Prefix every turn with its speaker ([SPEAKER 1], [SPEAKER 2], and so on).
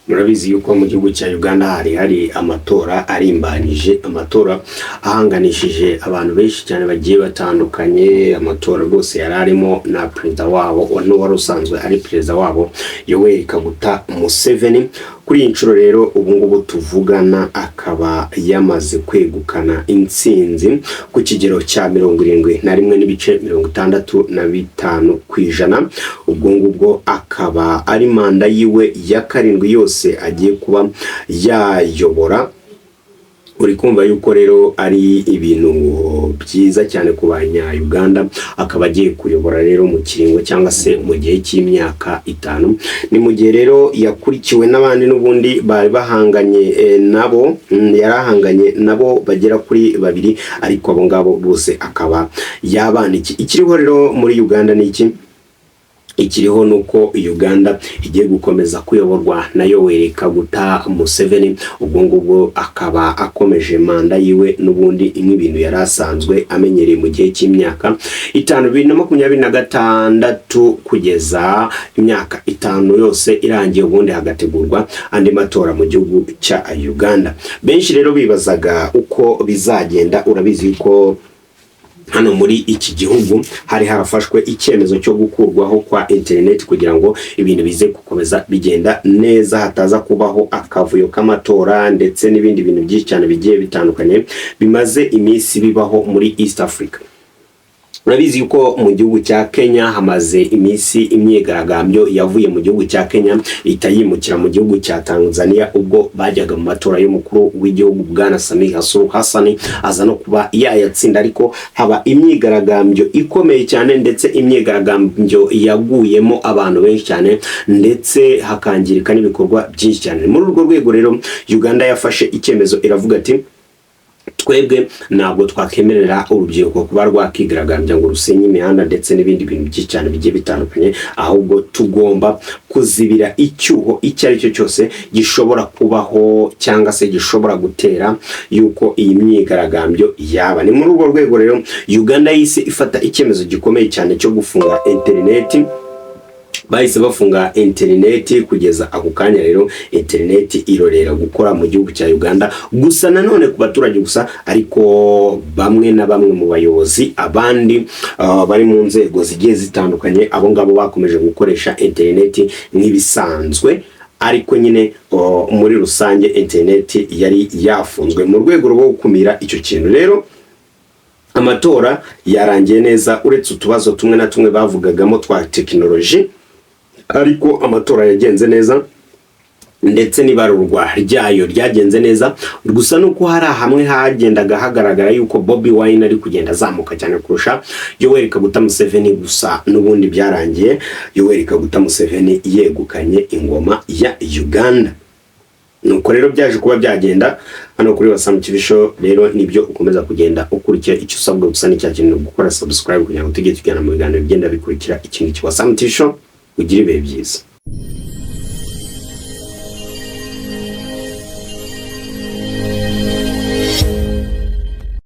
[SPEAKER 1] Murabizi yuko mu gihugu cya Uganda hari hari amatora arimbanyije, amatora ahanganishije abantu benshi cyane bagiye batandukanye. Amatora rwose yari arimo na perezida wabo, n'uwari usanzwe ari perezida wabo, Yoweri Kaguta Museveni. Kuri iyi nshuro rero, ubu ngubu tuvugana, akaba yamaze kwegukana intsinzi ku kigero cya 71.65%. Ubwo ngubwo akaba ari manda yiwe ya karindwi yose agiye kuba yayobora. Uri kumva yuko rero ari ibintu byiza cyane ku banya-Uganda. Akaba agiye kuyobora rero mu kiringo cyangwa se mu gihe cy'imyaka 5. Ni mu gihe rero yakurikiwe n'abandi n'ubundi bari bahanganye nabo, yari ahanganye nabo bagera kuri babiri, ariko abo ngabo bose akaba yabaniki. Ikiriho rero muri Uganda ni iki? Ikiriho ni uko Uganda igiye gukomeza kuyoborwa na Yoweri Kaguta Museveni. Ubwo ngubwo akaba akomeje manda yiwe n'ubundi nk'ibintu yari asanzwe amenyereye, mu gihe cy'imyaka 5, 2026 kugeza imyaka 5 yose irangiye, ubundi hagategurwa andi matora mu gihugu cya Uganda. Benshi rero bibazaga uko bizagenda. Urabizi ko hano muri iki gihugu hari harafashwe icyemezo cyo gukurwaho kwa interineti kugira ngo ibintu bize gukomeza bigenda neza, hataza kubaho akavuyo k'amatora ndetse n'ibindi bintu byinshi cyane bigiye bitandukanye bimaze iminsi bibaho muri East Africa. Urabizi yuko mu gihugu cya Kenya hamaze iminsi imyigaragambyo yavuye mu gihugu cya Kenya ihita yimukira mu gihugu cya Tanzania, ubwo bajyaga mu matora y'umukuru w'igihugu, Bwana Samia Suluhu Hassan, aza no kuba yayatsinda, ariko haba imyigaragambyo ikomeye cyane, ndetse imyigaragambyo yaguyemo abantu benshi cyane, ndetse hakangirika n'ibikorwa byinshi cyane. Muri urwo rwego rero, Uganda yafashe icyemezo, iravuga ati: "Twebwe ntabwo twakemerera urubyiruko kuba rwakigaragambya ngo rusenye imihanda ndetse n'ibindi bintu byinshi cyane bigiye bitandukanye, ahubwo tugomba kuzibira icyuho icyo ari cyo cyose gishobora kubaho cyangwa se gishobora gutera yuko iyi myigaragambyo yaba." Ni muri urwo rwego rero Uganda yise ifata icyemezo gikomeye cyane cyo gufunga interineti. Bahise bafunga interineti kugeza ako kanya. Rero interineti irorera gukora mu gihugu cya Uganda, gusa nanone ku baturage gusa, ariko bamwe na bamwe mu bayobozi, abandi bari mu nzego zigiye zitandukanye, abo ngabo bakomeje gukoresha interineti nk'ibisanzwe. Ariko nyine muri rusange interineti yari yafunzwe mu rwego rwo gukumira icyo kintu. Rero amatora yarangiye neza, uretse utubazo tumwe na tumwe bavugagamo twa tekinoloji, ariko amatora yagenze neza, ndetse n'ibarurwa ryayo ryagenze neza. Gusa nuko hari hamwe hagendaga hagaragara yuko Bobi Wine ari kugenda azamuka cyane kurusha Yoweri Kaguta Museveni. Gusa n'ubundi byarangiye Yoweri Kaguta Museveni yegukanye ingoma ya Uganda. Nuko rero byaje kuba byagenda. Hano kuri Wasamu TV Show rero nibyo ukomeza kugenda ukurikira. Icyo usabwa gusa ni cya kintu, gukora subscribe kugira ngo tujye tujyana mu biganiro bigenda bikurikira iki ngiki. Wasamu TV Show, ugire ibihe byiza.